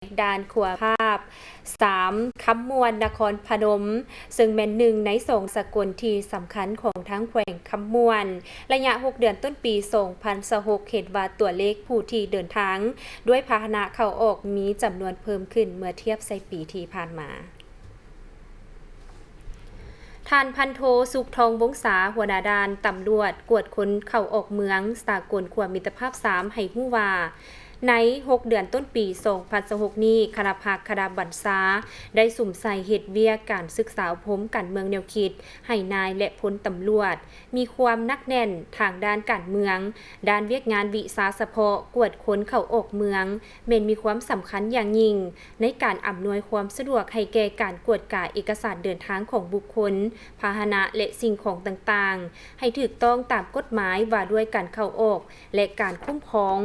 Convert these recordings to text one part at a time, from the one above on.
ດ່ານຂົວພາບ ສາມ ຄຳມ່ວນ ນະຄອນພະນົມ ເຊິ່ງແມ່ນໜຶ່ງໃນສອງສາກົນທີ່ສຳຄັນຂອງທາງແຂວງຄຳມ່ວນ. ໄລຍະຫົກເດືອນຕົ້ນປີສອງພັນຊາວຫົກ ເຫັນວ່າຕົວເລກຜູ້ທີ່ເດີນທາງດ້ວຍພາຫະນະເຂົ້າອອກມີຈຳນວນເພີ່ມຂຶ້ນເມື່ອທຽບໃສ່ປີທີ່ຜ່ານມາ. ທ່ານພັນໂທ ສຸກທອງວົງສາ ຫົວໜ້າດ່ານຕຳຫຼວດກວດຄົນເຂົ້າອອກເມືອງສາກົນຂົວມິດຕະພາບສາມ ໃຫ້ຮູ້ວ່າ ໃນຫົກເດືອນຕົ້ນປີສອງພັນຊາວຫົກນີ້ ຄະນະພັກຄະນະບັນຊາ ໄດ້ສຸມໃສ່ເຮັດວຽກການສຶກສາອົບຮົມການເມືອງແນວຄິດ ໃຫ້ນາຍ ແລະ ພົນຕຳຫຼວດ ມີຄວາມໜັກແໜ້ນທາງດ້ານການເມືອງ, ດ້ານວຽກງານວິຊາສະເພາະ, ກວດຄົນເຂົ້າອອກເມືອງ ແມ່ນມີຄວາມສຳຄັນຢ່າງຍິ່ງ ໃນການອຳນວຍຄວາມສະດວກໃຫ້ແກ່ການກວດກາເອກະສານເດີນທາງຂອງບຸກຄົນ, ພາຫະນະ ແລະ ສິ່ງຂອງຕ່າງໆ ໃຫ້ຖືກຕ້ອງຕາມກົດໝາຍວ່າດ້ວຍການເຂົ້າອອກ ແລະ ການຄຸ້ມຄອງ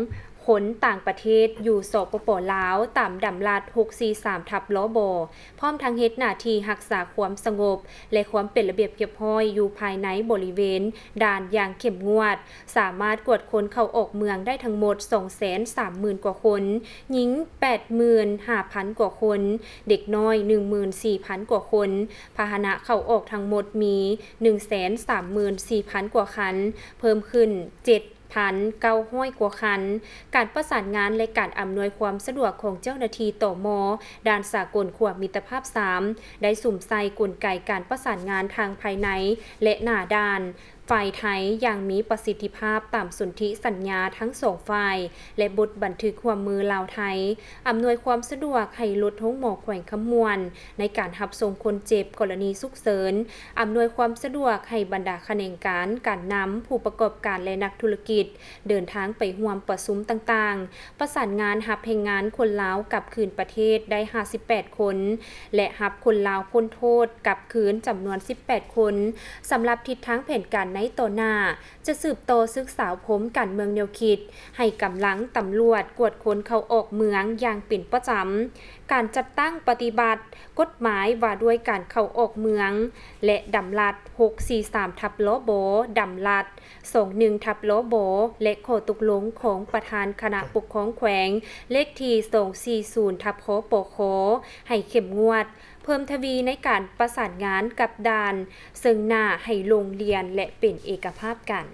ຄົນຕ່າງປະເທດຢູ່ ສປປ ລາວ ຕາມດຳລັດຫົກສີ່ສາມ ທັບ ລບ ພ້ອມທັງເຮັດໜ້າທີ່ຮັກສາຄວາມສະຫງົບ ແລະ ຄວາມເປັນລະບຽບຮຽບຮ້ອຍຢູ່ພາຍໃນບໍລິເວນດ່ານຢ່າງເຂັ້ມງວດ, ສາມາດກວດຄົນເຂົ້າອອກເມືອງໄດ້ທັງໝົດສອງແສນສາມໝື່ນກວ່າຄົນ, ຍິງແປດໝື່ນຫ້າພັນກວ່າຄົນ, ເດັກນ້ອຍໜຶ່ງໝື່ນສີ່ພັນກວ່າຄົນ, ພາຫະນະເຂົ້າອອກທັງໝົດມີໜຶ່ງແສນສາມໝື່ນສີ່ພັນກວ່າຄັນ, ເພີ່ມຂຶ້ນເຈັດ ພັນເກົ້າຮ້ອຍກວ່າຄັນ. ການປະສານງານ ແລະ ການອຳນວຍຄວາມສະດວກຂອງເຈົ້າໜ້າທີ່ ຕມ ດ່ານສາກົນຂົວມິດຕະພາບສາມ ໄດ້ສຸມໃສ່ກົນໄກການປະສານງານທາງພາຍໃນ ແລະ ໜ້າດ່ານ ຝ່າຍໄທຢ່າງມີປະສິດທິພາບຕາມສົນທິສັນຍາທັງສອງຝ່າຍ ແລະ ບົດບັນທຶກຮ່ວມມືລາວ-ໄທ, ອຳນວຍຄວາມສະດວກໃຫ້ລົດໂຮງໝໍແຂວງຄຳມ່ວນ ໃນການຮັບສົ່ງຄົນເຈັບກໍລະນີສຸກເສີນ, ອຳນວຍຄວາມສະດວກໃຫ້ບັນດາຂະແໜງການ, ການນຳ, ຜູ້ປະກອບການ ແລະ ນັກທຸລະກິດ ເດີນທາງໄປຮ່ວມປະຊຸມຕ່າງໆ, ປະສານງານຮັບແຮງງານຄົນລາວກັບຄືນປະເທດໄດ້ຫ້າສິບແປດຄົນ ແລະ ຮັບຄົນລາວພົ້ນໂທດກັບຄືນຈຳນວນສິບແປດຄົນ. ສຳລັບທິດທາງແຜນການໃນຕໍ່ໜ້າ, ຈະສືບຕໍ່ສຶກສາອົບຮົມການເມືອງແນວຄິດ, ໃຫ້ກຳລັງຕຳຫຼວດກວດຄົນເຂົ້າອອກເມືອງຢ່າງເປັນປະຈຳ, ການຈັດຕັ້ງປະຕິບັດກົດໝາຍວ່າດ້ວຍການເຂົ້າອອກເມືອງ ແລະ ດຳລັດຫົກສີ່ສາມ ທັບ ລບ, ດຳລັດສອງໜຶ່ງ ທັບ ລບ ແລະ ຂໍ້ຕົກລົງຂອງປະທານຄະນະປົກຄອງແຂວງ ເລກທີສອງສີ່ສູນ ທັບ ຄປຄ ໃຫ້ເຂັ້ມງວດ, ເພີ່ມທະວີໃນການປະສານງານກັບດ່ານເຊິ່ງໜ້າໃຫ້ລົງລຽນ ແລະ ເປັນເອກະພາບກັນ.